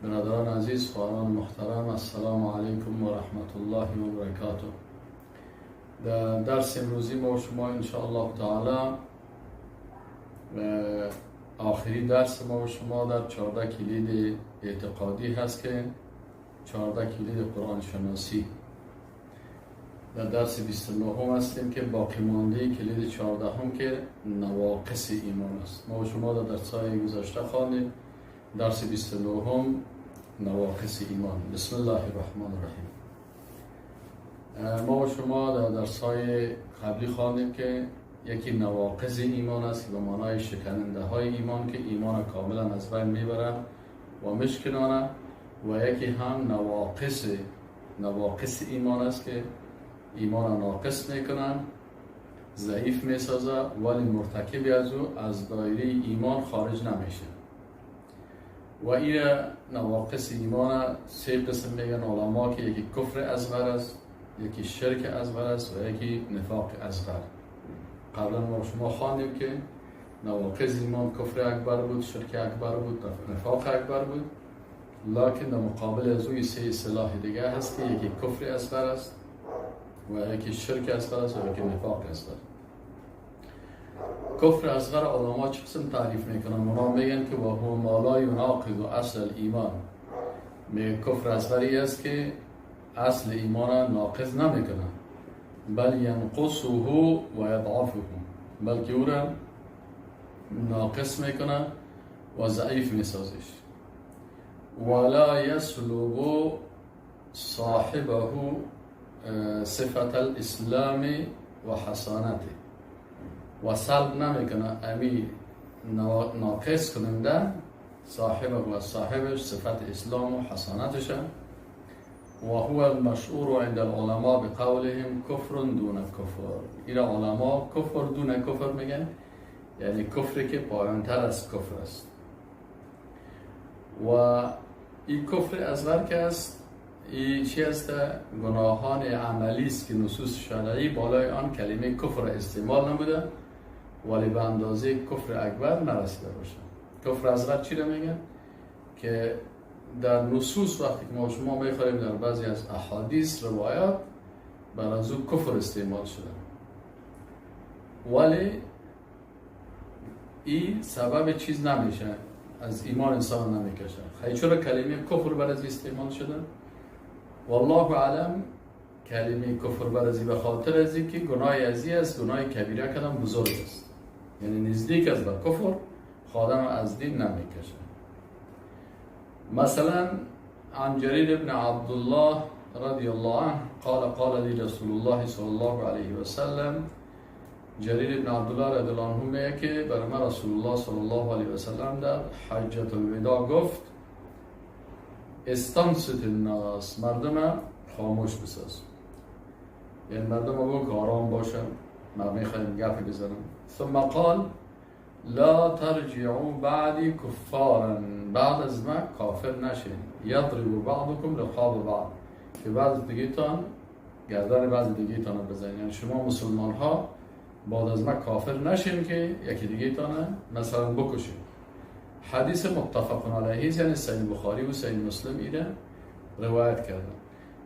برادران عزیز، خواهران محترم، السلام علیکم و رحمت الله و برکاته. در درس امروزی ما و شما ان شاء الله تعالی آخری درس ما و شما در 14 کلید اعتقادی هست که 14 کلید قرآن شناسی. در درس 29 هستیم که باقی مانده کلید 14 هم که نواقص ایمان است. ما و شما در درس‌های گذشته خواندیم. درس 29 هم نواقص ایمان. بسم الله الرحمن الرحیم. ما و شما در درس‌های قبلی خواندیم که یکی نواقص ایمان است که به معنای شکننده های ایمان که ایمان کاملا از بین میبره و مشکنانه، و یکی هم نواقص ایمان است که ایمان ناقص میکنن، ضعیف میسازه، ولی مرتکب از او از دایره ایمان خارج نمیشه. و این نواقص ایمان سه قسم میگن علما که یکی کفر اصغر است، یکی شرک اصغر است و یکی نفاق اصغر. قبلا ما شما خواندیم که نواقص ایمان کفر اکبر بود، شرک اکبر بود، نفاق اکبر بود. لکن در مقابل از او سه اصطلاح دیگه هست که یکی کفر اصغر است و یکی شرک اصغر است و یکی نفاق اصغر. کفر اصغر علما چه قسم تعریف میکنن؟ اونا میگن که و هو ما لا یناقض اصل الایمان. میگه کفر اصغری است که اصل ایمان ناقض نمیکنه، بل ینقصه و یضعفه، بلکه او را ناقص میکنه و ضعیف میسازش. ولا یسلب صاحبه صفت الاسلام و حسانته، و سلب نمیکنه امی ناقص کننده صاحبه و صاحبش صفت اسلام و حسانتش. و هو المشهور عند العلماء بقولهم کفر دون کفر. این علما کفر دون کفر میگن، یعنی کفری که پایانتر از کفر است. و این کفر اصغر که است، این چی است؟ گناهان عملی است که نصوص شرعی بالای آن کلمه کفر استعمال نموده، ولی به اندازه کفر اکبر نرسیده باشه. کفر اصغر چی رو میگن؟ که در نصوص وقتی که ما شما میخوریم در بعضی از احادیث روایات بر از او کفر استعمال شده، ولی این سبب چیز نمیشه، از ایمان انسان نمیکشه. خیلی چرا کلمه کفر بر از استعمال شده؟ والله اعلم. کلمه کفر بر از به خاطر از که گناه ازی است، گناه کبیره کدام بزرگ است، یعنی نزدیک است به کفر، خادم از دین نمیکشه. مثلا عن جرير بن عبد الله رضي الله عنه قال قال لي رسول الله صلى الله عليه وسلم. جریر بن عبدالله رضی الله عنه میگه که برای من رسول الله صلی الله علیه و سلم در حجة الوداع گفت استنصت الناس، مردم خاموش بساز، یعنی مردم بگو که آرام باشن، ما میخوایم گپ بزنم. ثم قال لا ترجعوا بعدی کفارا، بعد از ما کافر نشین. یضرب بعضکم رقاب بعض، که بعض دیگه تان گردن بعض دیگه تان بزنین. یعنی شما مسلمان ها بعد از ما کافر نشین که یکی دیگه تانه مثلا بکشین. حدیث متفق علیه، یعنی صحیح بخاری و صحیح مسلم ایره روایت کردن.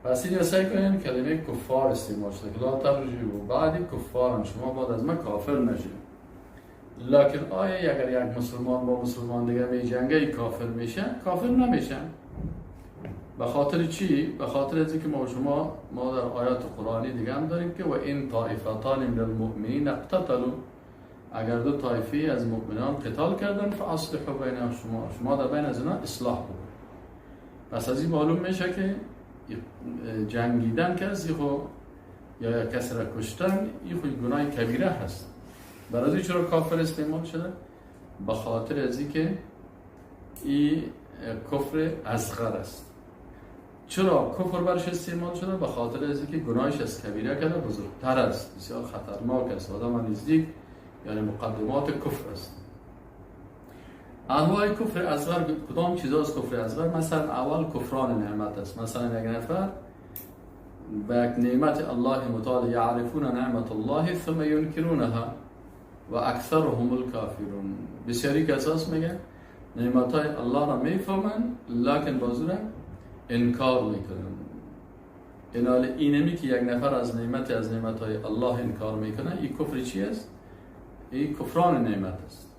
پس اینجا سعی کنین کلمه کفار استعمال شده که لا ترجعوا بعدی کفارا، شما بعد از ما کافر نشین. لکن آیا اگر یک مسلمان با مسلمان دیگه می جنگه کافر میشه؟ کافر نمیشه. به خاطر چی؟ به خاطر از اینکه ما شما ما در آیات قرآنی دیگه هم داریم که و این طائفتان من المؤمنین اقتتلوا، اگر دو طایفه از مؤمنان قتال کردن فاصلحوا بینهم، شما در بین از اینا اصلاح بکنید. پس از این معلوم میشه که جنگیدن کسی خو یا کسی را کشتن این خو گناه کبیره هست. برای چرا کافر استعمال شده؟ به خاطر از اینکه این کفر اصغر است. چرا کفر برش استعمال شده؟ به خاطر از اینکه گناهش از کبیره کرده بزرگتر است، بسیار خطرناک است، آدم نزدیک یعنی مقدمات کفر است. انواع کفر اصغر کدام چیزاست کفر اصغر؟ مثلا اول کفران نعمت است. مثلا یک نفر به یک نعمت الله متعال یعرفون نعمت الله ثم ینکرونها و اکثرهم الکافرون. بسیاری کساس میگن نعمت های الله را میفهمن لکن بازو را انکار میکنن. اینال اینمی که یک نفر از نعمت از نعمت های الله انکار میکنه، این کفر چی است؟ این کفران نعمت است.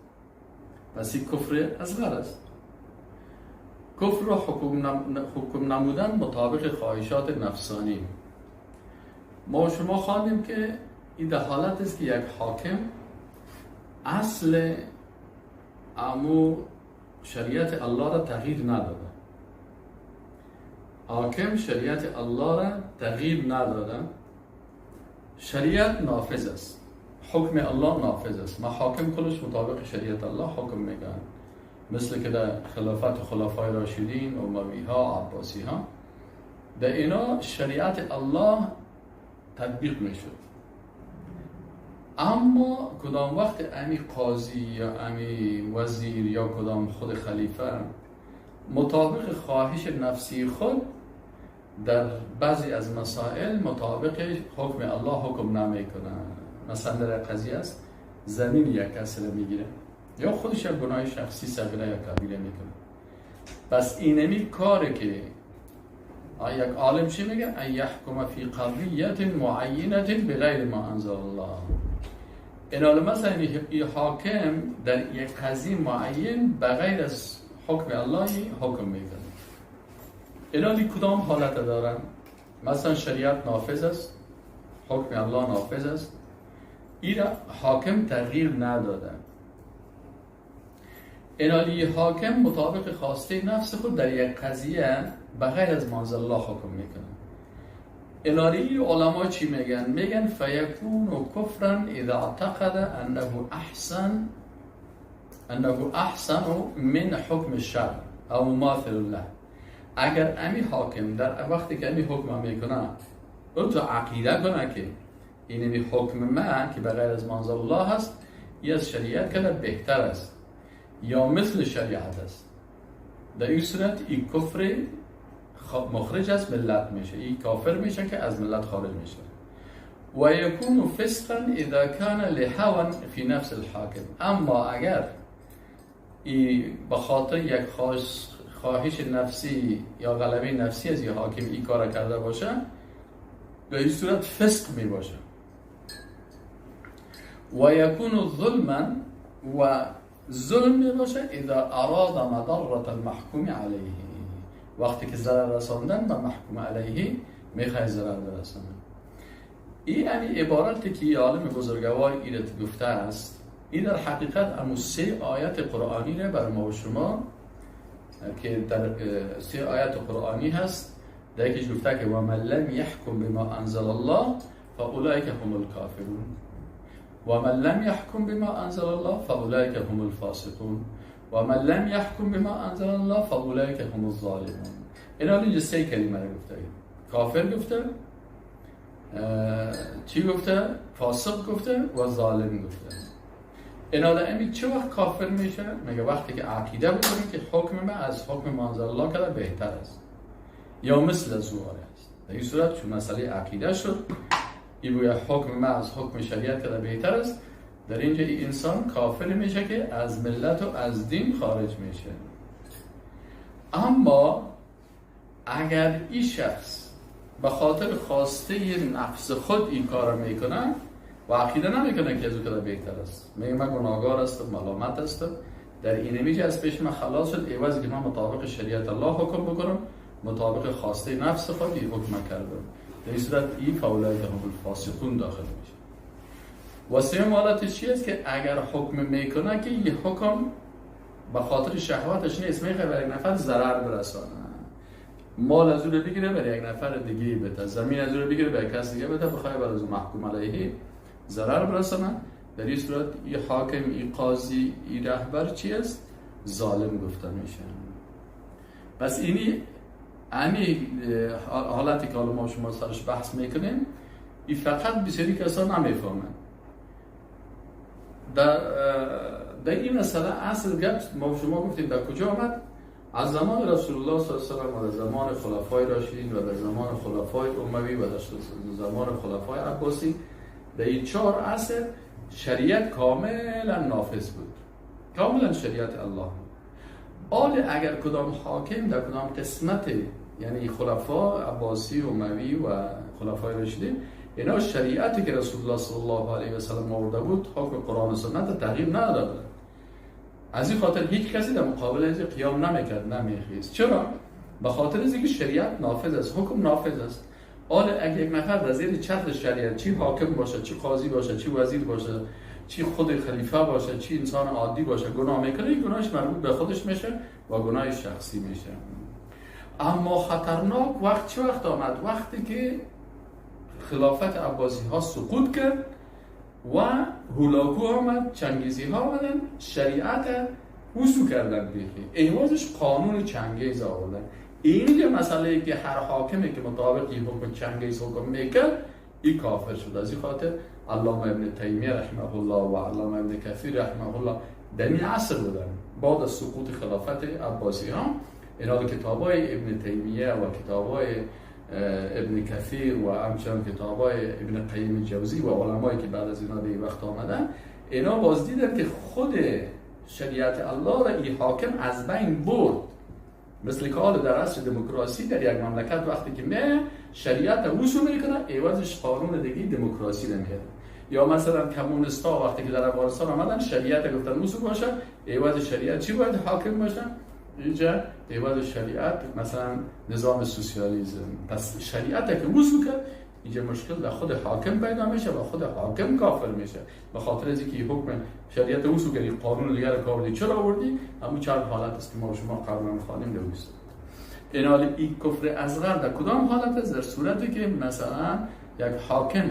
پس این کفر اصغر است. کفر را حکم نمودن مطابق خواهشات نفسانی. ما شما خواندیم که این در حالت است که یک حاکم اصل امو شریعت الله را تغییر نداده. حاکم شریعت الله را تغییر نداده، شریعت نافذ است، حکم الله نافذ است. ما حاکم کلش مطابق شریعت الله حکم میکنن، مثل که در خلافت خلفای راشدین، اموی ها، عباسی ها، در اینا شریعت الله تطبیق میشد. اما کدام وقت امی قاضی یا امی وزیر یا کدام خود خلیفه مطابق خواهش نفسی خود در بعضی از مسائل مطابق حکم الله حکم نمیکنه. مثلا در قضیه است زمین یک کس را میگیره یا خودش یک گناه شخصی صغیره یا کبیره میکنه. پس اینمی کاره که یک عالم چی میگه؟ ان یحکم فی قضیه معینه بغیر ما انزل الله. این مثلا این حاکم در یک قضیه معین بغیر از حکم الله حکم میکنه. اینا کدام حالت دارن؟ مثلا شریعت نافذ است، حکم الله نافذ است، این حاکم تغییر نداده. اینالی حاکم مطابق خواسته نفس خود در یک قضیه بغیر از ما انزل الله حکم میکنه. اینالی علما چی میگن؟ میگن فیکون کفرا اذا اعتقد انه احسن من حکم الشرع او مماثل له. اگر امی حاکم در وقتی که امی حکم میکنه او تو عقیده کنه که اینمی حکم من که بغیر از ما انزل الله هست یه از شریعت که بهتر است یا مثل شریعت است، در این صورت این کفر مخرج از ملت میشه، این کافر میشه که از ملت خارج میشه. و یکون فسقا اذا کان لهوى فی نفس الحاکم. اما اگر ای به خاطر یک خواهش نفسی یا غلبه نفسی از یه حاکم این کار کرده باشه، در این صورت فسق می باشه. و یکون ظلما، و ظلم می باشه اذا اراد مضرة المحکوم علیه، وقتی که ضرر رساندن به محکوم علیه میخواد ضرر برسانه. این یعنی عبارتی که عالم بزرگوار ایرت گفته است، این در حقیقت امو سه آیت قرآنی را بر ما و شما که در سه آیت قرآنی هست، در یکیش گفته که و من لم یحکم بما انزل الله فاولئک هم الکافرون و من لم یحکم بما انزل الله فاولئک هم الفاسقون و من لم یحکم بما انزل الله فاولئک هم الظالمون. اینا اینجا سه کلمه رو گفته، کافر گفته، چی گفته؟ فاسق گفته و ظالم گفته. اینا امی چه وقت کافر میشه؟ میگه وقتی که عقیده بکنه که حکم من از حکم ما انزل الله کرده بهتر است یا مثل از او است. در این صورت چون مسئله عقیده شد، این بویا حکم من از حکم شریعت کرده بهتر است، در اینجا این انسان کافر میشه که از ملت و از دین خارج میشه. اما اگر این شخص به خاطر خواسته نفس خود این کار میکنه و عقیده نمیکنه که از او کده بهتر است، میگه من گناهگار هستم، ملامت هستم، در اینمیجه از پیش من خلاص شد، عوض که من مطابق شریعت الله حکم بکنم، مطابق خواسته نفس خود این حکم کردم، در این صورت این فاولئک هم الفاسقون داخل میشه. و سوم حالت چی است که اگر حکم میکنه که یه حکم به خاطر شهوتش نیست، میخواد برای یک نفر ضرر برسانه، مال از او رو بگیره برای یک نفر دیگه بده، زمین از او رو بگیره برای کس دیگه بده، بخواد برای از محکوم علیه ضرر برسانه، در این صورت این حاکم، این قاضی، این رهبر چی است؟ ظالم گفته میشه. پس اینی امی حالتی که حالا ما شما سرش بحث میکنیم، این فقط بسیاری کسا نمیفهمن. در این مسئله اصل گپ ما شما گفتیم در کجا آمد؟ از زمان رسول الله صلی الله علیه و آله و در زمان خلفای راشدین و در زمان خلفای اموی و در زمان خلفای عباسی، در این 4 عصر شریعت کاملا نافذ بود، کاملا شریعت الله بود. حال اگر کدام حاکم در کدام قسمت، یعنی خلفا عباسی و اموی و خلفای راشدین، اینا شریعتی که رسول الله صلی الله علیه و سلم آورده بود، حکم قرآن و سنت تغییر نداده بود. از این خاطر هیچ کسی در مقابل از قیام نمیکرد، نمیخیست. چرا؟ به خاطر از اینکه شریعت نافذ است، حکم نافذ است. حالا اگه یک نفر در زیر چتر شریعت، چی حاکم باشه، چی قاضی باشه، چی وزیر باشه، چی خود خلیفه باشه، چی انسان عادی باشه، گناه میکنه، این گناهش مربوط به خودش میشه و گناه شخصی میشه. اما خطرناک وقت چه وقت آمد؟ وقتی که خلافت عباسی ها سقوط کرد و هولاکو آمد، چنگیزی ها آمدن، شریعت وضو کردن بیخی، ایوازش قانون چنگیز آوردن. این یه مسئله که هر حاکمی که مطابق این حکم چنگیز حکم میکرد، این کافر شد. از این خاطر علامه ابن تیمیه رحمه الله و علامه ابن کثیر رحمه الله در این عصر بودن، بعد از سقوط خلافت عباسی ها. اینا کتابای ابن تیمیه و کتابای ابن کثیر و همچنان کتابای ابن قیم جوزی و علمایی که بعد از اینا به وقت آمدن، اینا باز دیدن که خود شریعت الله را این حاکم از بین برد. مثل که حال در عصر دموکراسی در یک مملکت وقتی که می شریعت وصول میکنه، عوضش قانون دیگه دموکراسی نمیاد. یا مثلا کمونیستا وقتی که در افغانستان آمدن، شریعت گفتن وصول باشه، عوض شریعت چی باید حاکم باشه؟ اینجا عوض شریعت مثلا نظام سوسیالیسم. پس شریعت که وصول کرد، اینجا مشکل در خود حاکم پیدا میشه و خود حاکم کافر میشه، به خاطر از اینکه حکم شریعت وصول کردی، قانون دیگر رو آوردی. چرا آوردی؟ همون چند حالت است که ما شما قبلا خوانیم دوست. این این کفر اصغر در کدام حالت است؟ در صورتی که مثلا یک حاکم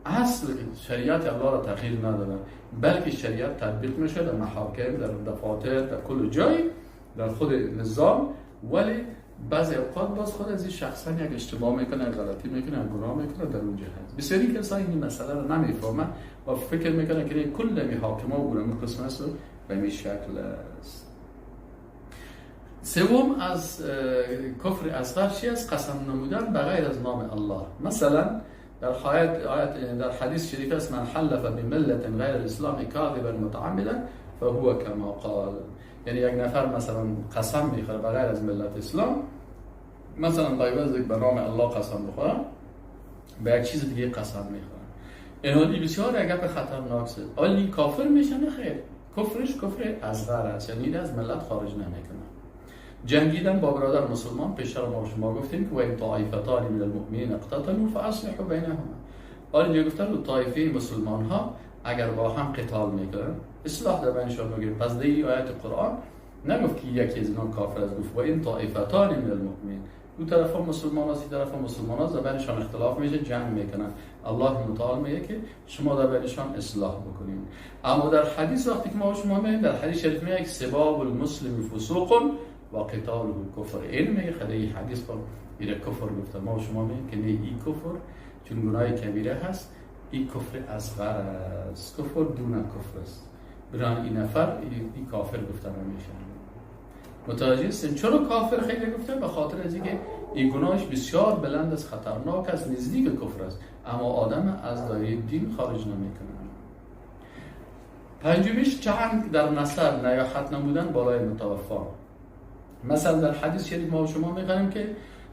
اصل شریعت الله را تغییر نداده، بلکه شریعت تطبیق میشه در محاکم، در دفاتر، در کل جای، در خود نظام، ولی بعضی اوقات باز خود از این شخصا یک اشتباه میکنه، غلطی میکنه، گناه میکنه در اون جهت. بسیاری کسایی این مسئله رو نمیفهمن و فکر میکنن که کل می حاکما و اون قسم است و به این شکل است. سوم از کفر اصغر چی است؟ قسم نمودن بغیر از نام الله. مثلا در آیت در حدیث شریف است: من حلف بملة غیر الاسلام کاذبا متعمدا فهو کما قال. یعنی یک نفر مثلا قسم میخوره بغیر از ملت اسلام، مثلا بایوز به نام الله قسم بخوره، به یک چیز دیگه قسم میخوره. این بسیار یک گپ خطرناک است. آیا این کافر میشه؟ نه خیر، کفرش کفر اصغر است، یعنی از ملت خارج نمیکنه. جنگیدن با برادر مسلمان، پیشتر ما شما گفتیم که و این طائفتان من المؤمنین اقتتلوا فاصلحوا بینهما. آیا اینجا گفتن دو طایفه مسلمان ها اگر با هم قتال میکنن، اصلاح در بینشان بگیریم. پس در این آیت قرآن نگفت که یکی از اینها کافر است، گفت و این طائفتان من المؤمنین. دو طرف مسلمان است، طرف مسلمان است، در بینشان اختلاف میشه، جنگ میکنن. الله متعال میگه که شما در بینشان اصلاح بکنین. اما در حدیث وقتی که ما شما میگیم، در حدیث شریف میگه سباب المسلم فسوق و قتاله کفر. این میگه خدای حدیث با این کفر گفته. ما شما میگیم که نه، این کفر چون گناه کبیره هست، این کفر اصغر است، کفر دون کفر است. برای این نفر این کافر گفته نمیشه. متوجه هستین چرا کافر خیلی گفته؟ به خاطر از اینکه این گناهش بسیار بلند است، خطرناک است، نزدیک کفر است، اما آدم از دایره دین خارج نمیکنه. پنجمیش چند در نسب نیاحت نمودن بالای متوفا. مثلا در حدیث شریف ما و شما میخوانیم که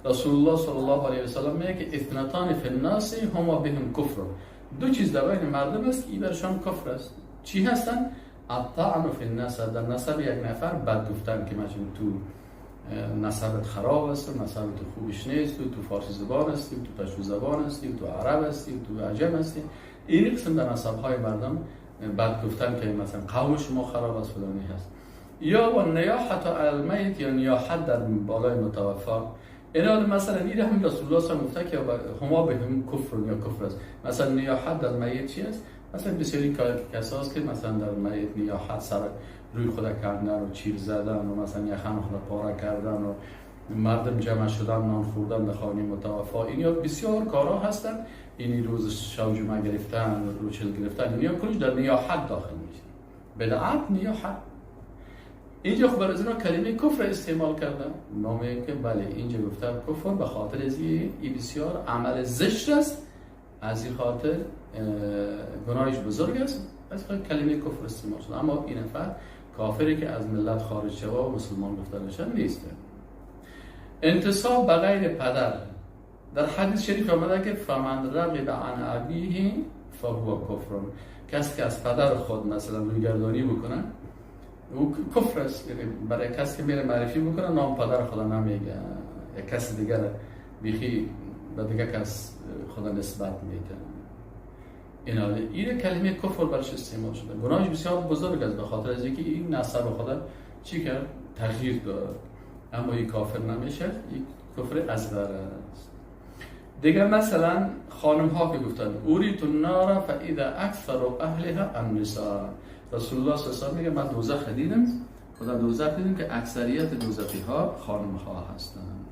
رسول الله صلی الله علیه و سلم میگه که اثنتان فی الناس هما بهم کفر. دو چیز در بین مردم است که این برشان کفر است. چی هستن؟ الطعن فی النسب، در نسب یک نفر بد گفتن که مثلا تو نسبت خراب است و نسبت خوبش نیست و تو فارسی زبان هستی و تو پشتو زبان هستی و تو عرب هستی و تو عجم هستی. این قسم در نسب های مردم بد گفتن که مثلا قوم شما خراب است، فلانی هست. یا و نیاحت المیت، یا نیاحت در بالای متوفا. اینا مثلا این هم رسول الله صلی الله علیه و گفته که هما بهم کفر یا کفر است. مثلا نیاحت در میت چی است؟ مثلا بسیاری کساست که مثلا در میت نیاحت سر روی خود کردن و چیر زدن و مثلا یخن خود پاره کردن و مردم جمع شدن نان خوردن در خانه متوفا، اینا بسیار کارا هستن. این روز شب جمعه گرفتن، روچل گرفتن، اینا کلش در نیاحت داخل میشه. بدعت نیاحت. اینجا خب برای اینا کلمه کفر استعمال کردن. ما میگیم که بله اینجا گفتم کفر به خاطر از این بسیار عمل زشت است، از این خاطر گناهش بزرگ است، از خاطر کلمه کفر استعمال شد. اما این نفر کافری که از ملت خارج شوه و مسلمان گفته نشه نیست. انتصاب به غیر پدر، در حدیث شریف آمده که فمن رغب عن ابیه فهو کفر، کسی که از پدر خود مثلا رویگردانی بکنه او کفر است. یعنی برای کسی که میره معرفی بکنه نام پدر خدا نمیگه، یا کسی دیگر بیخی به دیگه کس خدا نسبت میده. این کلمه کفر برش استعمال شده، گناهش بسیار بزرگ است، به خاطر از اینکه این نسب خدا چی کرد؟ تغییر داد. اما این کافر نمیشه، این کفر اصغر است. دیگه مثلا خانم ها که گفتن اوریت النار فاذا اکثر اهلها النساء، رسول الله صلی الله علیه و میگه من دوزخ دیدم، خدا دوزخ دیدم که اکثریت دوزخی ها خانم ها هستند.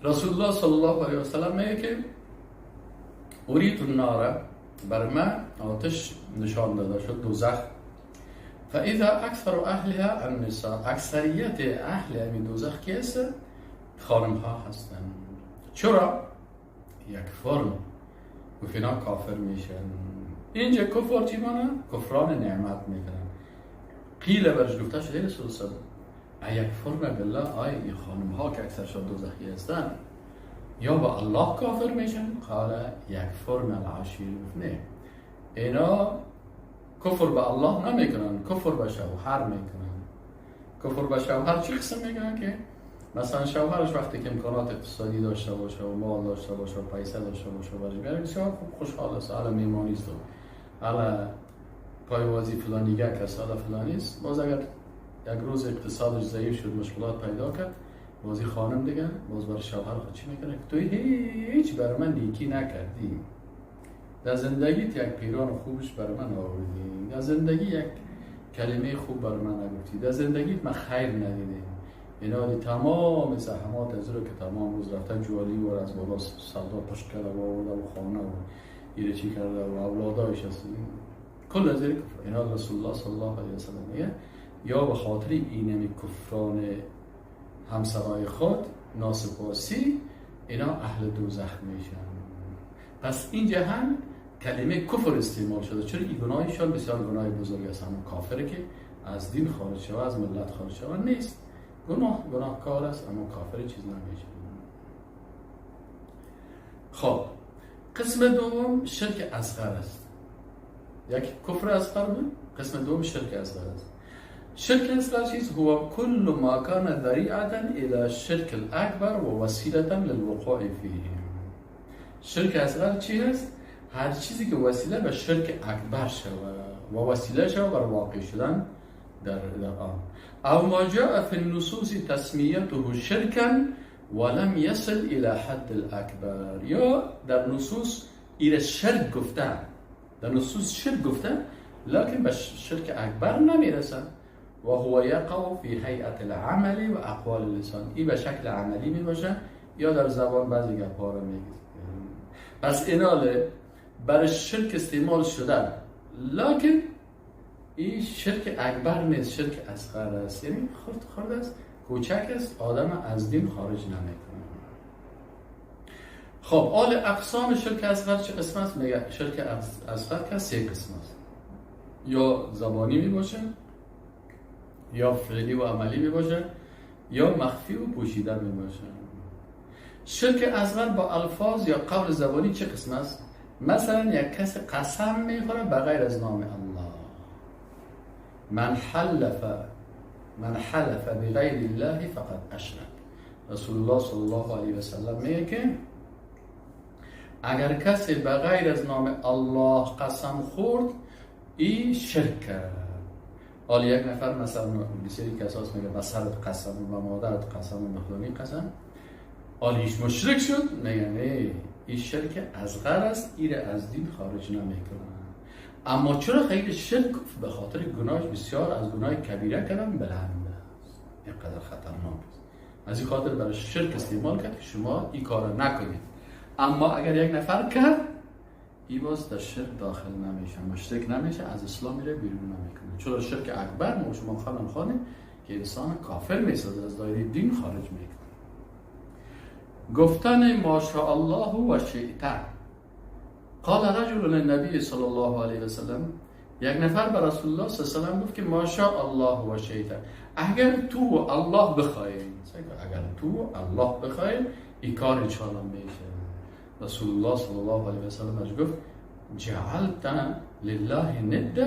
رسول الله صلی الله علیه و سلم میگه که اوریت النار، بر من آتش نشان داده شد، دوزخ، فاذا اکثر اهلها النساء، اکثریت اهل همین دوزخ کی هست؟ خانم ها هستن. چرا؟ یک فرم گفت اینا کافر میشن. اینجا کفر چی مانه؟ کفران نعمت میکنن. قیل برش گفته شده رسول الله یک فرم بالله، آی این خانم ها که اکثرشان دوزخی هستن یا با الله کافر میشن؟ قال یک فرم العشیر. نه، اینا کفر به الله نمیکنن، کفر به شوهر میکنن. کفر به شوهر چی قسم میکنن؟ که مثلا شوهرش وقتی که امکانات اقتصادی داشته باشه و مال داشته باشه و پیسه داشته باشه و برش بیاره بسیار خوب خوشحال است، حالا میمانی است و حالا پایوازی فلانی گک است، حالا فلانی است. باز اگر یک روز اقتصادش ضعیف شد، مشکلات پیدا کرد، بازی خانم دیگه باز برای شوهر خود چی میکنه؟ تو هیچ برای من نیکی نکردی، در زندگیت یک پیران خوبش برای من آوردی، در زندگی یک کلمه خوب برای من نگفتی، در زندگیت من خیر ندیدم. اینا تمام زحمات از رو که تمام روز رفتن جوالی و از بالا سودا پشت کرده و آورده و خانه و ایره چی کرده و اولادایش هست، کل از این کفر. اینا رسول الله صلی الله علیه و سلم میگه یا به خاطر اینمی کفران همسرای خود ناسپاسی اینا اهل دوزخ میشن. پس اینجا هم کلمه کفر استعمال شده، چون این گناهشان بسیار گناه بزرگ است. همون کافره که از دین خارج شوه، از ملت خارج شوه نیست، گناهکار است، اما کافر چیز نمیشه. خب قسم دوم شرک اصغر است. یک کفر اصغر بود، قسم دوم شرک اصغر است. شرک اصغر چیز؟ هو کل ما کان ذریعة الى الشرک الاکبر و وسیلة للوقوع فیه. شرک اصغر چی است؟ هر چیزی که وسیله به شرک اکبر شود و وسیله شود بر واقع شدن در آن. او ما جاء فی النصوص تسمیته شرکا ولم یصل الى حد الاکبر، یا در نصوص ایره شرک گفته، در نصوص شرک گفته لکن به شرک اکبر نمیرسه. و هو یقع فی هیئة العمل و اقوال اللسان، این به شکل عملی میباشه یا در زبان بعضی گپ‌ها رو میگه. پس ایناله برای شرک استعمال شده، لکن این شرک اکبر نیست، شرک اصغر است، یعنی خرد خرد است، کوچک است، آدم از دین خارج نمیکنه. خب آل اقسام شرک اصغر چه قسم است؟ میگه شرک اصغر که سه قسم است، یا زبانی میباشه، یا فعلی و عملی میباشه، یا مخفی و پوشیده میباشه. شرک اصغر با الفاظ یا قول زبانی چه قسم است؟ مثلا یک کس قسم میخوره بغیر از نام الله، من حلف بغیر الله فقد اشرک. رسول الله صلی الله علیه و سلم میگه که اگر کسی بغیر از نام الله قسم خورد این شرک کرد. حالا یک نفر مثلا بسیاری کساس میگه به سرت قسم و به مادرت قسم و به فلانی قسم، حالا مشرک شد، میگه نه، این شرک اصغر است، این از دین خارج نمیکنه. اما چرا خیلی شرک؟ به خاطر گناهش بسیار از گناه کبیره کردن بلند است، اینقدر خطرناک است. از این خاطر برای شرک استعمال کرد که شما این کار نکنید. اما اگر یک نفر کرد، این باز در شرک داخل نمیشه، مشرک نمیشه، از اسلام میره بیرون نمیکنه. چرا شرک اکبر ما شما خانم خانه که انسان کافر میسازه، از دایره دین خارج میکنه. گفتن ما شاء الله و شئت. قال رجل للنبی صلی الله علیه و سلم، یک نفر به رسول الله صلی الله علیه و سلم گفت که ما شاء الله و شئت، اگر تو و الله بخواهی، اگر تو و الله بخواهی این کار انشاءالله میشه. رسول الله صلی الله علیه و سلم گفت جعلت لله ندا،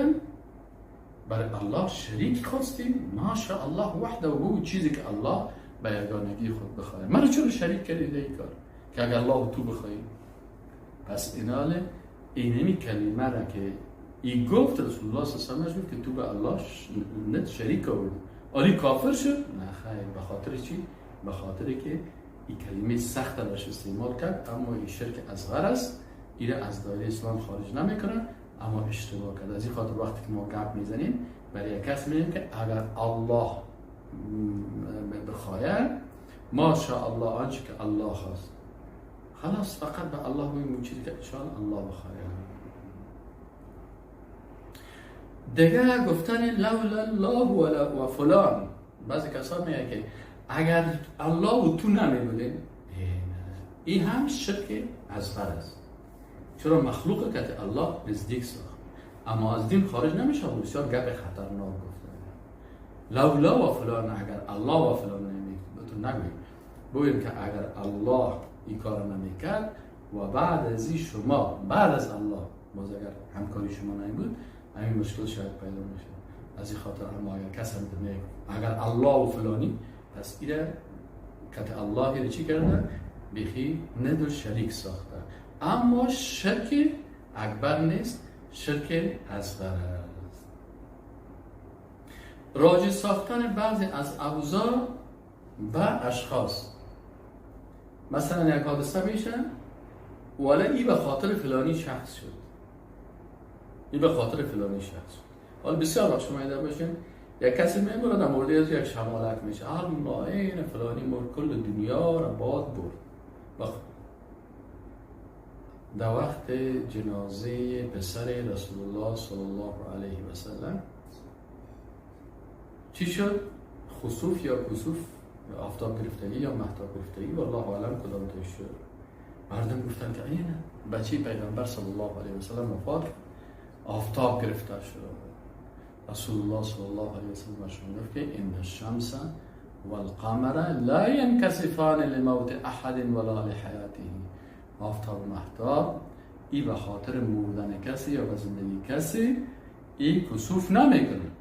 برای الله شریک خواستی، ما شاء الله وحده، و چیزی که الله به یگانگی خود بخواهی، مرا چرا شریک کردی در این کار که اگر الله تو بخواهی؟ پس ایناله اینمی کلمه را که ای گفت رسول الله صلی الله علیه و سلم که تو به الله ند شریک آوردی، آلی کافر شد؟ نه خیر. به خاطر چی؟ به خاطر که این کلمه سخت راش استعمال کرد، اما این شرک اصغر است، این از دایره اسلام خارج نمیکنه، اما اشتباه کرد. از این خاطر وقتی که ما گپ میزنیم برای یک کس میگیم که اگر الله بخواهد، ما شاء الله، آنچه که الله خواست، خلاص فقط به الله میگیم چیزی که انشاءالله الله بخواهد. دیگه گفتن لولا الله و فلان، بعضی کسا میگه که اگر الله و تو نمیبودین، این هم شرک اصغر است. چرا مخلوق که الله نزدیک ساخت، اما از دین خارج نمیشه. بسیار گپ خطرناک گفته، لولا و فلان، اگر الله و فلان نمیبود، تو نگوییم، بگوییم که اگر الله این کار نمیکرد و بعد از این شما، بعد از الله باز اگر همکاری شما نمیبود، همین مشکل شاید پیدا میشه. از این خاطر اما اگر کس هم میگه اگر الله و فلانی، پس ایره که الله ایره چی کرده؟ بیخی ند و شریک ساخته. اما شرک اکبر نیست، شرک اصغر است. راجع ساختن بعضی از اوضاع به اشخاص، مثلا یک حادثه میشه ولی ای به خاطر فلانی شخص شد، این به خاطر فلانی شخص شد. حالا بسیار وقت شما ایده باشین یک کسی میموره در مورد از یک شمالک میشه، الله این فلانی مرد کل دنیا را باد برد. در وقت جنازه پسر رسول الله صلی الله علیه و سلم چی شد؟ خسوف یا کسوف، آفتاب گرفتگی یا مهتاب گرفتگی، والله اعلم کدام تای شد. مردم گفتن که اینه بچه پیغمبر صلی الله علیه و سلم وفات، آفتاب گرفته شد. رسول الله صلی الله علیه و سلم برشون گفت که ان الشمس والقمر لا ينكسفان لموت احد ولا لحیاته. آفتاب و مهتاب ای به خاطر مردن کسی یا به زندگی کسی ای کسوف نمیکنه.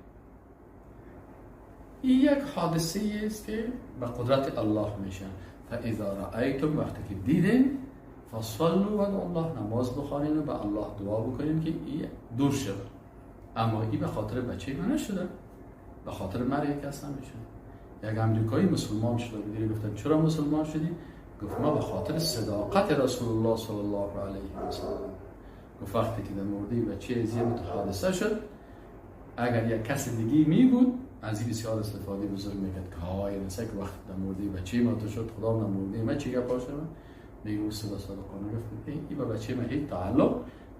این یک حادثه است که به قدرت الله میشه. فاذا رأیتم، وقتی که دیدین، فصلوا و الله، نماز بخوانین و به الله دعا بکنین که این دور شده. اما این به خاطر بچه من نشده، به خاطر مرگ کس نمیشه. یک امریکایی مسلمان شده بود، گفتن چرا مسلمان شدی؟ گفت ما به خاطر صداقت رسول الله صلی الله علیه و سلم. گفت وقتی که در مورد بچه از یه حادثه شد، اگر یک کس دیگه می بود از این بسیار استفاده بزرگ میکرد که های نسه که وقت در مورد بچه ما تو شد، خدا در مورد ما چی گپ باشه؟ میگه او صدا صادقانه گفت این با بچه ما هیچ تعلق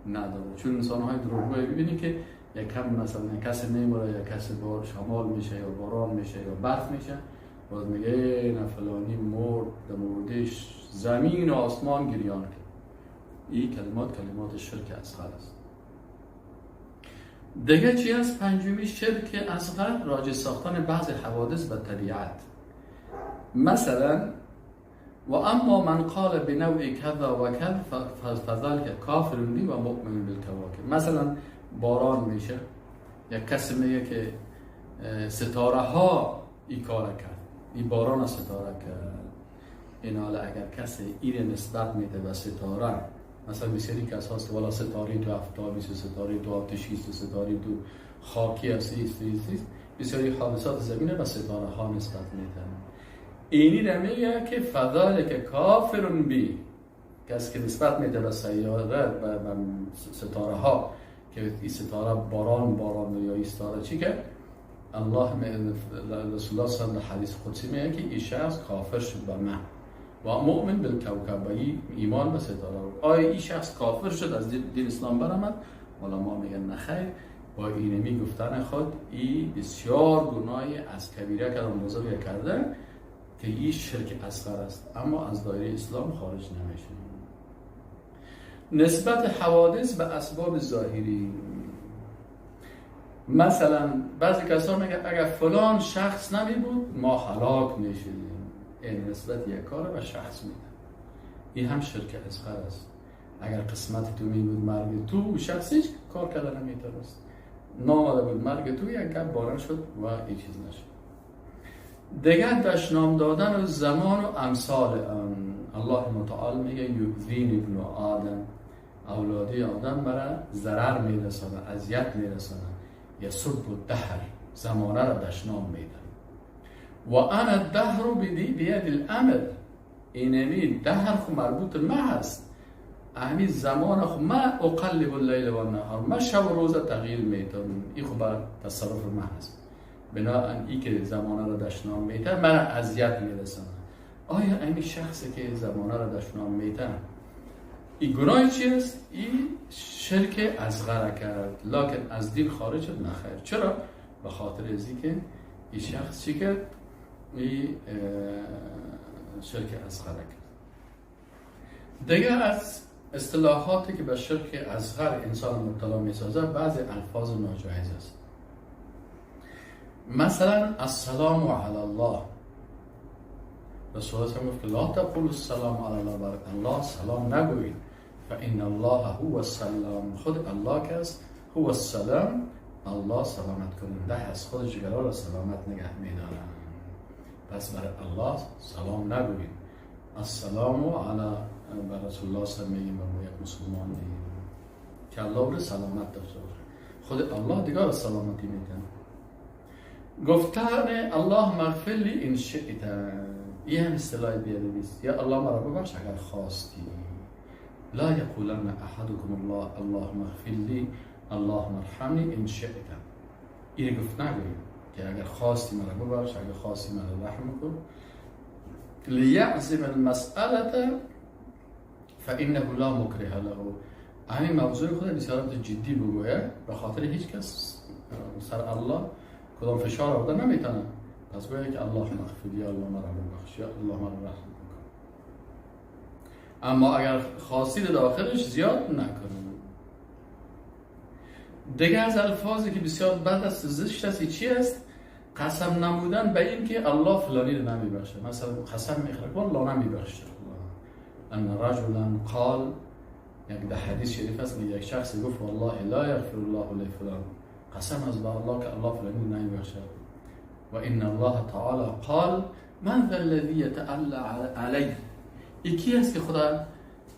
نداره. چون انسان های دروغگو ببینید که یک کم مثلا کسی نمیره یا کسی بار شمال میشه یا باران میشه یا برف میشه، باز میگه نه فلانی مرد، در موردش زمین و آسمان گریان کرد. این کلمات کلمات شرک اصغر است. دیگه چی از پنجمی شرک اصغر؟ راجع ساختن بعض حوادث و طبیعت. مثلا و اما من قال بنوع کذا و کذا فذلك کافر بی و مؤمن بالکواکب. مثلا باران میشه، یک کسی میگه که ستاره ها این کار کرد، این باران ستاره کرد. این حالا اگر کسی این نسبت میده به ستاره، مثلا بسیاری کس هاست که والا ستاره تو افتابی است، ستاره تو آتشی است، ستاره تو خاکی است، است، بسیاری حادثات زمینه به ستاره ها نسبت میدن. اینی را میگه که فذلک کافر بی، کسی که نسبت میده به سیاره، به ستاره ها، که این ستاره باران باران یا این ستاره چی که الله رسول الله صلی الله حدیث قدسی میگه که این شخص کافر شد به من و مؤمن بالکوکب، ایمان به ستاره. آیا این شخص کافر شد از دین اسلام برآمد؟ علما میگن نه خیر، با اینمی گفتن خود این بسیار گناهی از کبیره کلام بزرگ کرده که این شرک اصغر است، اما از دایره اسلام خارج نمیشه. نسبت حوادث به اسباب ظاهری، مثلا بعضی کسا میگه اگر فلان شخص نمی بود ما هلاک میشدیم، این نسبت یک کار به شخص میده، این هم شرک اصغر است. اگر قسمت تو می بود مرگ تو، شخص هیچ کار کرده نمیتونست، نامده بود مرگ تو، یک گپ باران شد و هیچ چیز نشد. دیگر دشنام دادن و زمان و امثال الله متعال میگه یؤذین ابن آدم، اولادی آدم مرا ضرر میرسانه، اذیت میرسانه، یسب الدهر، زمانه را دشنام میدن. و انا الدهر بید الامر، اینمی دهر خو مربوط ما هست، همین زمان خو ما اقلب اللیل و النهار، ما شب و روز تغییر میتم، این خو بر تصرف ما هست. بنابراین ای که زمانه را دشنام میتن مرا اذیت میرسانه. آیا این شخصی که زمانه را دشنام میتن این گناه چی است؟ این شرک اصغر کرد، لکن از دین خارج شد نخیر. چرا؟ به خاطر از اینکه این شخص چی کرد؟ این شرک اصغر کرد. دیگر از اصطلاحاتی که به شرک اصغر انسان مبتلا میسازه بعضی الفاظ ناجایز است. مثلا السلام علی الله، رسول الله گفت لا تقول السلام علی الله، بر الله سلام نگویید، فان الله هو السلام، خود الله که است هو السلام، الله سلامت کننده است، خود جگرها را سلامت نگه می‌دارد. پس بر الله سلام نگویید. السلام علی بر رسول الله صلی الله علیه و یک مسلمان میگیم که الله را سلامت داشته باشه، خود الله دیگر سلامتی میده. گفتن الله مغفر لی ان شئت، این هم اصطلاح بیادبی است، یا الله مرا ببخش اگر خواستی. لا یقولن احدکم الله اللهم اغفر لی اللهم ارحمنی ان شئت، این گفت نگویید که اگر خواستی مرا ببخش، اگر خواستی مرا رحم کن. لیعزم المسألة فانه لا مکره له، همین موضوع خود بسیار جدی بگوید، به خاطر هیچ کس سر الله کدام فشار آورده نمیتونه. پس باید که الله مغفر یا الله مرا ببخش یا الله مرا رحم کن. اما اگر خواستی داخلش زیاد نکنه. دیگه از الفاظی که بسیار بد است، زشت است، چی است؟ قسم نمودن به این که الله فلانی رو نمیبخشه. مثلا قسم میخوره والله نمیبخشه. ان رجلا قال، یک در حدیث شریف است، یک شخص گفت والله لا یغفر الله لفلان، قسم از به الله که الله فلانی رو نمیبخشه. و ان الله تعالی قال من ذا الذی یتألی علی، یکی است که خدا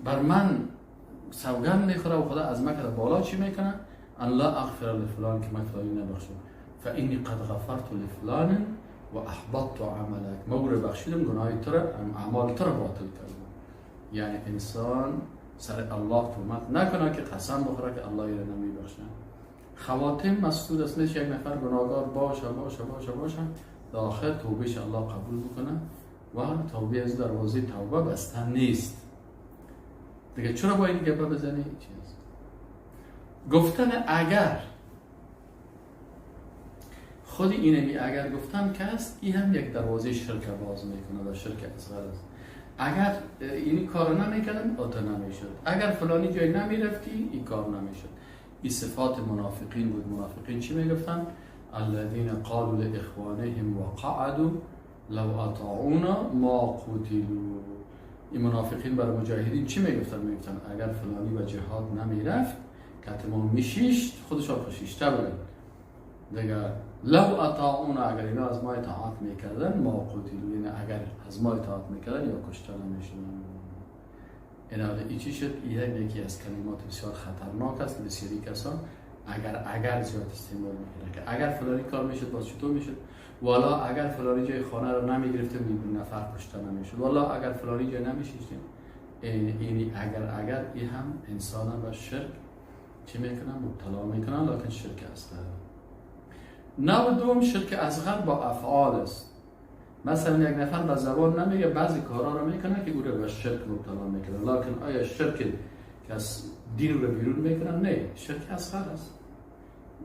بر من سوگند میخوره و خدا از من که بالا چی میکنه؟ الله اغفر لفلان، که من فلانی نبخشم. فانی قد غفرت لفلان و احبطت عملک، ما او رو بخشیدم، گناه تو را، اعمال تو را باطل کردم. یعنی انسان سر الله تهمت نکنه که قسم بخوره که الله را نمیبخشه. خواتم مسدود است، میشه یک نفر گناهکار باشه باشه باشه باشه، داخل توبهش الله قبول بکنه و توبه از دروازه توبه بسته نیست. دیگه چرا با این گپه بزنی؟ چیز گفتن اگر، خود اینمی اگر گفتن که است، این هم یک دروازه شرک باز میکنه و شرک اصغر است. اگر این کار نمیکردم آتا نمیشد، اگر فلانی جای نمیرفتی این کار نمیشد. این صفات منافقین بود. منافقین چی میگفتن؟ الذین قالوا لاخوانهم وقعدوا لو اطاعونا ما قتلوا. این منافقین برای مجاهدین چی میگفتن؟ میگفتن اگر فلانی به جهاد نمیرفت که ما میشیشت خودشان خشیشته بودن دیگه. لو اطاعونا، اگر اینا از ما اطاعت میکردن، ما قتلوا، یعنی اگر از ما اطاعت میکردن یا کشته نمیشدن. این چی شد؟ این یکی از کلمات بسیار خطرناک است که بسیاری کسان اگر زیاد استعمال میکنه که اگر فلانی کار میشد باز چطور میشد، والا اگر فلانی جای خانه رو نمیگرفتیم این نفر کشته نمیشد، والا اگر فلانی جای نمیشیشتیم. اینی اگر این هم انسان به شرک چی میکنن؟ مبتلا میکنن، لکن شرک اصغر. نوع دوم شرک اصغر با افعال است. مثلا یک نفر به زبان نمیگه، بعضی کارا رو میکنه که او رو به شرک مبتلا میکنه، لکن آیا شرک که از دین رو بیرون میکنه؟ نه، شرک اصغر است،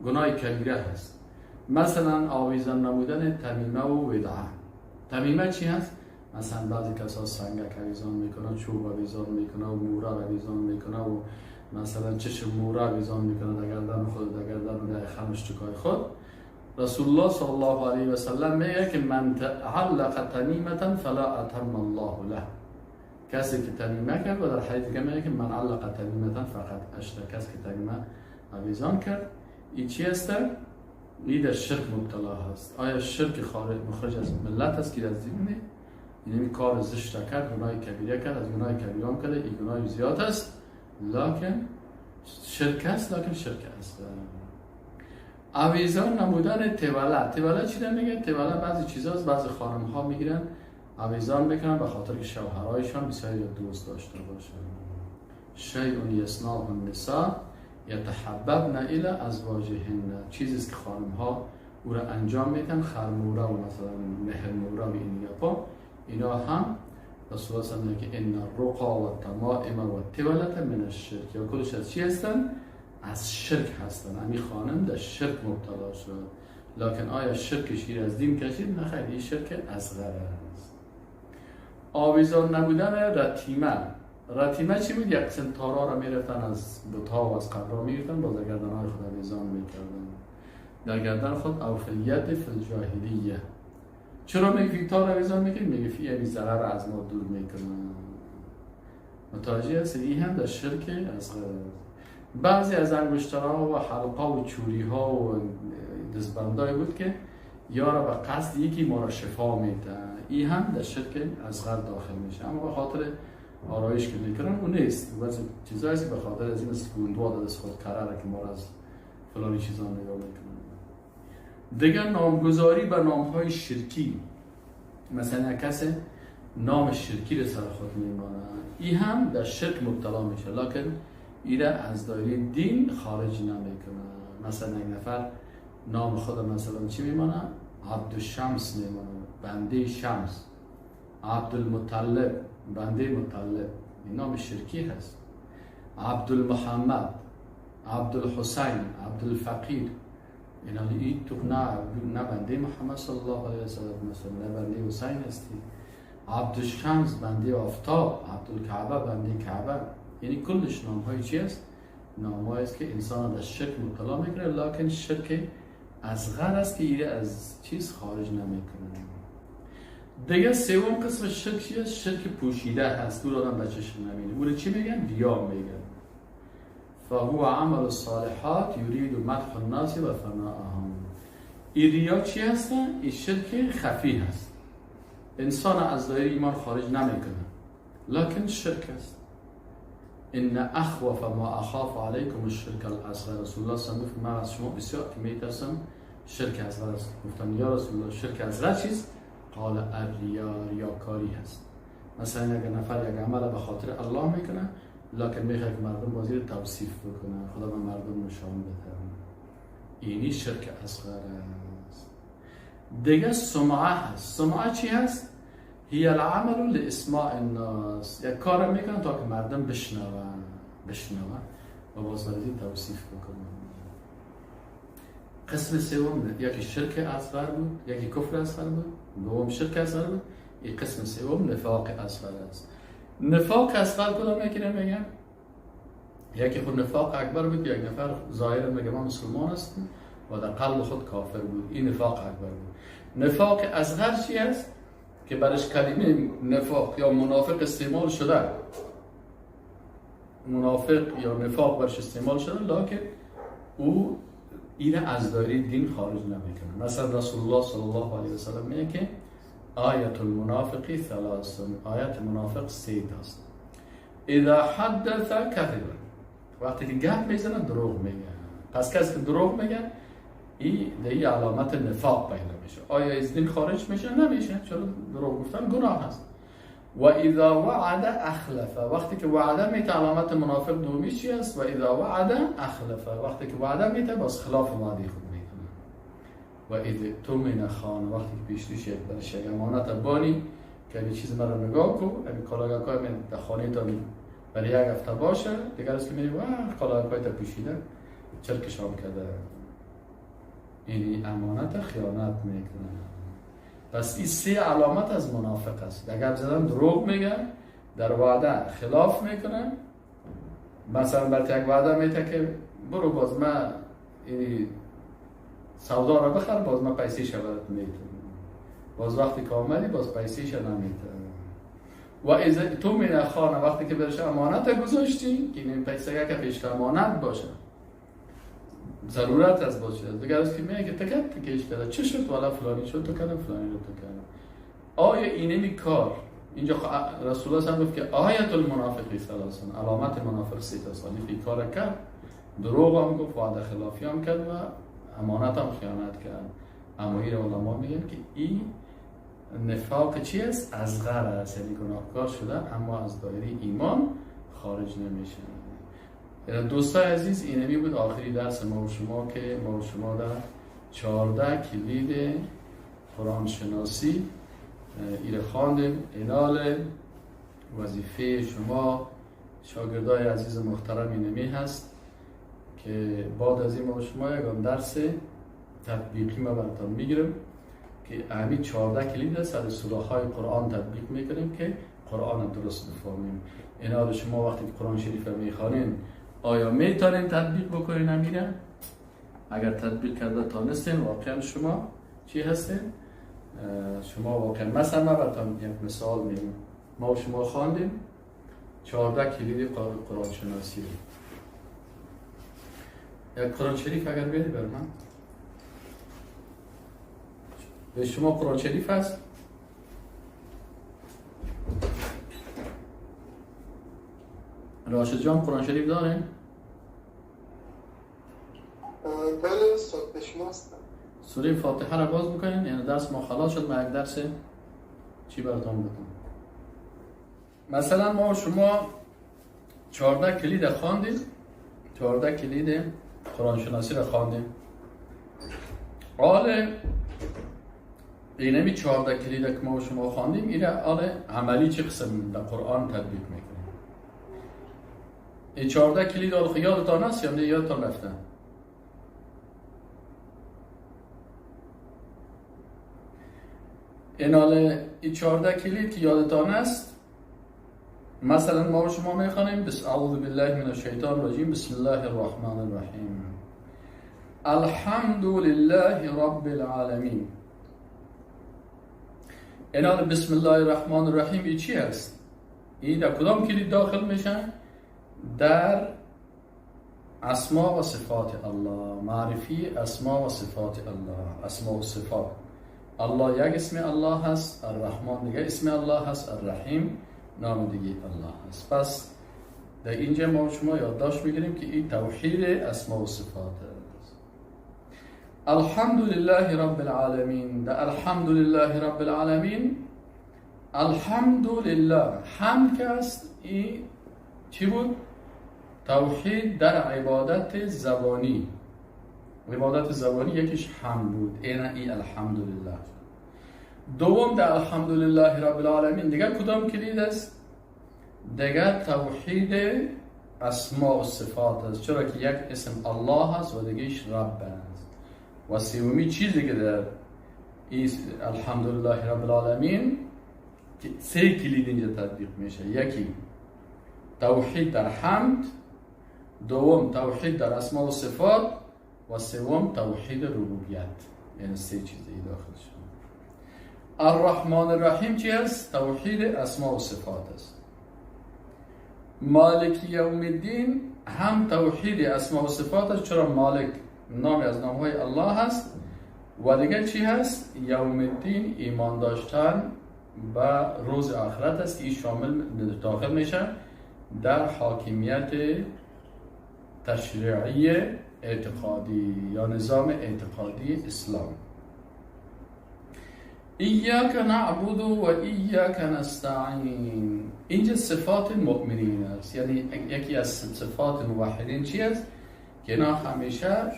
گناه کبیره هست. مثلا آویزان نمودن تمیمه و ودعه. تمیمه چی هست؟ مثلا بعضی کسا سنگک آویزان میکنه، چوب آویزان میکنه و موره آویزان میکنه و مثلا چشم موره آویزان میکنه در گردن خود، در گردن و در خمشتکای خود. رسول الله صلی الله علیه و سلم میگه که من تعلق تمیمة فلا اتم الله له. کسی که تمیمه کرد، و در حدیث دیگه میگه که من علق تمیمة فقط اشرک، کسی که تمیمه آویزان کرد این چی است؟ این در شرک مبتلا هست. آیا شرک خارج مخرج از ملت است که از دین؟ این کار زشت کرد، گناه کبیره کرد، از گناه کبیره هم کرده، این گناه زیاد است، لکن شرک است، لکن شرک است. آویزان نمودن توله. توله چی میگه؟ توله بعضی چیزاست، بعضی خانم ها میگیرن آویزان میکنن به خاطر که شوهرایشان بسیاری دوست داشته باشن. شیء یصنعه النساء یتحببن الی ازواجهن، چیزی است که خانم ها او را انجام میدن، خرموره و مثلا مهرموره و این گپا، اینا هم رسول الله صلی الله علیه و که ان الرقا و التمائم و التولة من الشرک، یا کلش از چی هستن؟ از شرک هستن. همین خانم در شرک مبتلا شد، لکن آیا شرکش گیر از دین کشید؟ نه خیر، این شرک اصغر است. آویزان نبودن رتیمه. رتیمه چی بود؟ یک قسم تارا را میرفتن از بت‌ها و از قبرها میرفتن، باز در گردنهای خود آویزان میکردن، در گردن خود، او فی الید فی الجاهلیه. چرا میگه تار آویزان میکنی؟ میگه یعنی ضرر از ما دور میکنه. متوجه هست؟ این هم در شرک اصغر است. بعضی از انگشترها و حلقا و چوری ها و دستبندهای بود که یارا به قصد یکی ما را شفا میده، این هم در شرک اصغر داخل میشه. اما به خاطر آرایش که میکنن اون نیست، بعضی چیزایی که به خاطر از این مثل گوندوا دست خود قراره که ما را از فلانی چیزا نگاه میکنن. دیگر نامگذاری به نامهای شرکی، مثلا یک کس نام شرکی رو سر خود میمانه، این هم در شرک مبتلا میشه، لکن این از دایره دین خارج نمیکنه. مثلا یک نفر نام خود مثلا چی میمانه؟ عبدالشمس میمانه، بنده شمس. عبدالمطلب، بنده مطلب، این نام شرکی هست. عبدالمحمد، عبدالحسین، عبدالفقیر، اینا این تو نه بنده محمد صلی الله علیه و سلم مثلا، نه بنده حسین هستی. عبدالشمس بنده آفتاب، عبدالکعبه بنده کعبه، یعنی کلش نام های چی است؟ نام های است که انسان در شرک مبتلا میکنه، لکن شرک اصغر است که ایره از چیز خارج نمیکنه. دیگه سوم قسم شرک چی است؟ شرک پوشیده هست، دور آدم به چشم نمی‌بینه. اون چی میگن؟ ریا میگن. فهو عمل الصالحات یرید مدح الناس و ثناءهم. این ریا چی هست؟ این شرک خفی هست، انسان از دایره ایمان خارج نمیکنه، لکن شرک است. ان اخوف ما اخاف علیکم الشرک الاصغر. رسول الله صلی الله علیه و من از شما بسیار که میترسم شرک اصغر است. گفتم یا رسول الله شرک اصغر چیست؟ قال الریا، ریاکاری هست. مثلا اگر نفر یک عمل به خاطر الله میکنه، لکن میخواد که مردم بازی رو توصیف بکنه، خدا به مردم نشان بده، اینی شرک اصغر است. دیگه سمعه هست. سمعه چی هست؟ هی العمل لاسماع الناس، یک کار میکنن تا که مردم بشنون و باز توصیف بکنن. قسم سوم یکی شرک اصغر بود، یکی کفر اصغر بود، دوم شرک اصغر بود، این قسم سوم نفاق اصغر است. نفاق اصغر کدام یکی نمیگم؟ یکی خود نفاق اکبر بود، یک نفر ظاهرا میگه ما مسلمان هستیم و در قلب خود کافر بود، این نفاق اکبر بود. نفاق اصغر چی است؟ که برش کلمه نفاق یا منافق استعمال شده، منافق یا نفاق برش استعمال شده، لکن او این از دایره دین خارج نمیکنه. مثلا رسول الله صلی الله علیه و سلم میگه که آیت المنافق ثلاث، آیت منافق سه است. اذا حدث کذب، وقتی که گپ میزنه دروغ میگه. پس کسی که دروغ میگه این در علامت نفاق پیدا میشه. آیا از دین خارج میشه؟ نمیشه، چرا دروغ گفتن گناه است. و اذا وعد اخلف، وقتی که وعده میته علامت منافق دومی چی است؟ و اذا وعد اخلف، وقتی که وعده میته باز خلاف وعده خود میکنه. و اذا اؤتمن خان، وقتی که پیشتوش یک برش یک امانت بانی که این چیز مرا نگاه کو، اگه کالاگاکای من در خانه تا برای یک هفته باشه، دیگر است که میری واه کالاگاکای تا پوشیده چرکشام کرده، یعنی امانت خیانت میکنه. پس این سه علامت از منافق است. در گپ زدن دروغ میگه، در وعده خلاف میکنه. مثلا برات یک وعده میده که برو باز من این سودا را بخر، باز من پیسه برات میدم. باز وقتی که آمدی باز پیسه نمیده. و اذا تو من خانه، وقتی که برش امانت گذاشتی که این پیسه که پیش امانت باشه، ضرورت از باشه. دیگه از که میگه که تکت تکیش کرده چه شد والا فلانی شد تو کردم فلانی رو تو کردم. آیا اینمی کار اینجا رسول الله صلی گفت که آیت المنافقی ثلاثون، علامت منافق سه تا سالی کار کرد، دروغ هم گفت، وعده خلافی هم کرد و امانت هم خیانت کرد. اما این علما میگن که این نفاق چی است؟ اصغر است، یعنی گناهکار شده اما از دایره ایمان خارج نمیشه. دوستای عزیز، اینمی بود آخری درس ما و شما که ما و شما در 14 کلید قرآن شناسی ایره خواندیم. اینال وظیفه شما شاگردای عزیز محترم اینمی هست که بعد از این ما و شما یکم درس تطبیقی ما براتون میگیرم که همین 14 کلید است از سوره های قرآن تطبیق میکنیم که قرآن درست بفهمیم. اینا شما وقتی که قرآن شریف رو میخوانین آیا میتونین تطبیق بکنین امیره؟ اگر تطبیق کرده تانستین واقعا شما چی هستین؟ شما واقعا مثلا من براتون یک مثال میگم. ما و شما خواندیم 14 کلید قرآن شناسی. یک قرآن شریف اگر بیاری بر من، به شما قرآن شریف هست؟ راشد جان قرآن شریف داره؟ بله استاد، به شما هستم. سوره فاتحه را باز بکنین، یعنی درس ما خلاص شد. من یک درس چی براتون بدم؟ مثلا ما شما 14 کلید خواندیم، 14 کلید قرآن شناسی را خواندیم. حال اینمی 14 کلید که ما شما خواندیم اینه حال عملی چه قسم در قرآن تطبیق میکنیم. این 14 کلید حال یادتان هست یا نه یادتان رفته؟ این حال این 14 کلید که یادتان است، مثلا ما شما میخوانیم بس اعوذ بالله من الشیطان الرجیم، بسم الله الرحمن الرحیم، الحمد لله رب العالمین. این حال بسم الله الرحمن الرحیم ای چی هست؟ این در کدام کلید داخل میشن؟ در اسما و صفات الله، معرفی اسما و صفات الله. اسما و صفات الله، یک اسم الله هست، الرحمن دیگه اسم الله هست، الرحیم نام دیگه الله هست. پس در اینجا ما شما یادداشت میگیریم که این توحید اسما و صفات است. الحمدلله رب العالمین. در الحمدلله رب العالمین، الحمدلله حمد که است، این چی بود؟ توحید در عبادت زبانی. عبادت زبانی یکیش حمد بود، این الحمدلله. دوم در الحمدلله رب العالمین دیگه کدام کلید است؟ دیگه توحید اسماء و صفات است، چرا که یک اسم الله است و دیگهش رب است. و سومی چیزی که در الحمدلله رب العالمین سه کلید اینجا تطبیق میشه، یکی توحید در حمد، دوم توحید در اسماء و صفات، و سوم توحید ربوبیت. یعنی سه چیز ای داخل شد. الرحمن الرحیم چی است؟ توحید اسماء و صفات است. مالک یوم الدین هم توحید اسماء و صفات است، چرا مالک نامی از نامهای الله هست. و دیگه چی هست؟ یوم الدین ایمان داشتن به روز آخرت است که این شامل داخل میشه در حاکمیت تشریعی اعتقادی یا نظام اعتقادی اسلام. ایاک نعبد و ایاک نستعین. اینجا صفات مؤمنین است، یعنی یکی از صفات موحدین چی است؟ که اینا همیشه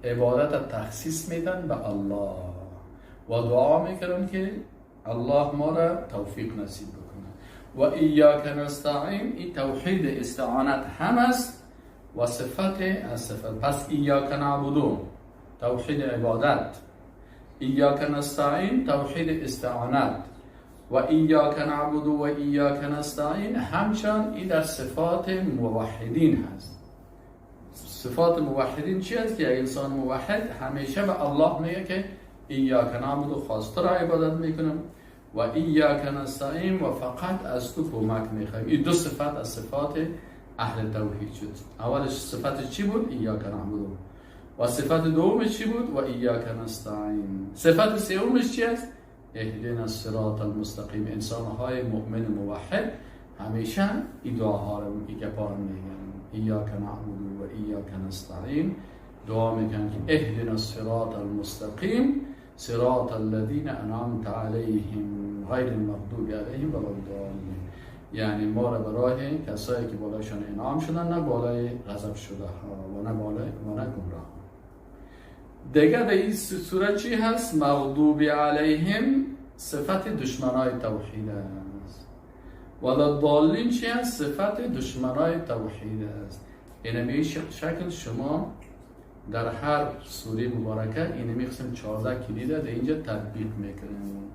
عبادت تخصیص میدن به الله و دعا میکنن که الله ما را توفیق نصیب بکنه. و ایاک نستعین این توحید استعانت هم است و صفت از صفت. پس ایاک نعبد توحید عبادت، ایاک نستعین توحید استعانت و ایاک نعبد و ایاک نستعین همچنان این در صفات موحدین هست. صفات موحدین چی است؟ که یک انسان موحد همیشه به الله میگه که ایاک نعبد و خاص را عبادت میکنم و ایاک نستعین و فقط از تو کمک میخوایم. این دو صفت از صفات اهل توحید شد. اولش صفت چی بود؟ ایاک نعبد. و صفت دومش چی بود؟ و ایاک نستعین. صفت سومش چی است؟ اهدنا الصراط المستقیم. انسانهای مؤمن موحد همیشه این دعاها رو، این گپا رو میگن، ایاک نعبد و ایاک نستعین. دعا میکنن که اهدنا الصراط المستقیم صراط الذین انعمت علیهم غیر المغضوب علیهم ولا الضالین. یعنی ما را به راه کسایی که بالایشان انعام شدن، نه بالای غضب شده ها و نه بالای و نه گمراه. دیگه در این سوره چی هست؟ مغضوب علیهم صفت دشمنای توحید است. ولا الضالین چی هست؟ صفت دشمنای توحید است. اینمی شکل شما در هر سوره مبارکه اینمی قسم 14 کلید در اینجا تطبیق میکنیم.